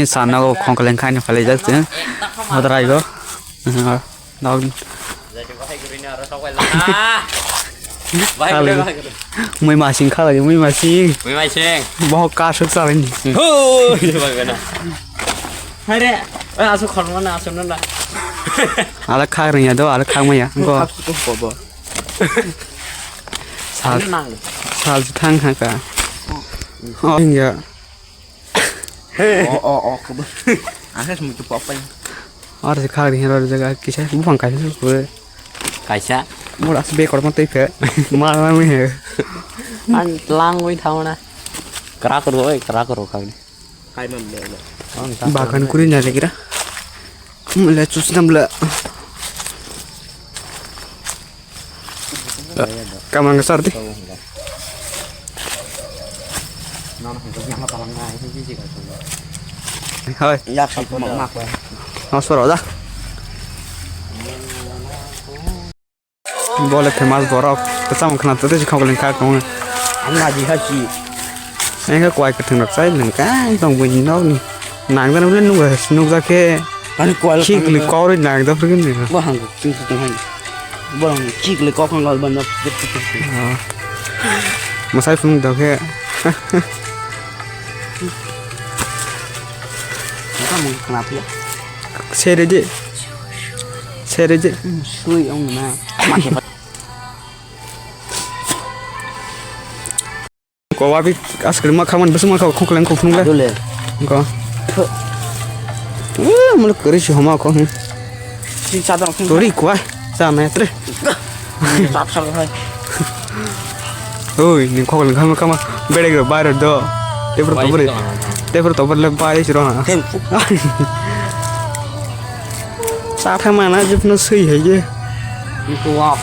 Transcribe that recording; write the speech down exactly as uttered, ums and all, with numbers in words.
Sana go khongkoleng khaini phalai jak se. Hodrai go. Dog. Khalai. Mui masing khalai, mui masing. Mui masing. Bohok kasuk salai ni. Hoi, bai bana. Hare, eh, asu khormo na, asu na. Ala khak ring ya do, ala khak maya. Go. Sal, sal thang ha ka. Oh, ya. Oh, oh, oh, kebo. Ang khe sumui tu pop pai. Ar se khak ring ro jaga kisa buphang kaisa su. Kaisa. Mura se be korma tei phe. Ma ma mi he. An lang wi thauna. Kra kro oi, kra kro khak ni. Bagan kuri na legra. Mula chusna mula. Kamang sar di. Hoi. Yak sai ko mak mak. Mas poro da. Bole famous borok. Kacham khna tete si khoglen kha kong. Ang ngaji ha si. Engka kwai kathang rok chai leng kai tong bini nok ni. Nang dan bole nungga nungja khe. Ani kwal khik li kong. Kori nang da phri ni. Bo hang ching tong hai. Bo hang khik li kok hang ban nok. Masai phung da khe. Sere je. Sere je. Sui ong na. Ko wabi askri ma khaman besma kha khoklen khoknung le. Dole. Ko. Eh, muluk kori si homa ko. Si sadar khung. Tori kwa. Sa metre. Sap sap hai. Oi, ni khoklen khama khama. Bere gro bar do. Tepro tobore. Tepro tobore le bai siro na. Sa thama na jipno sui hai je. Ni ko wa.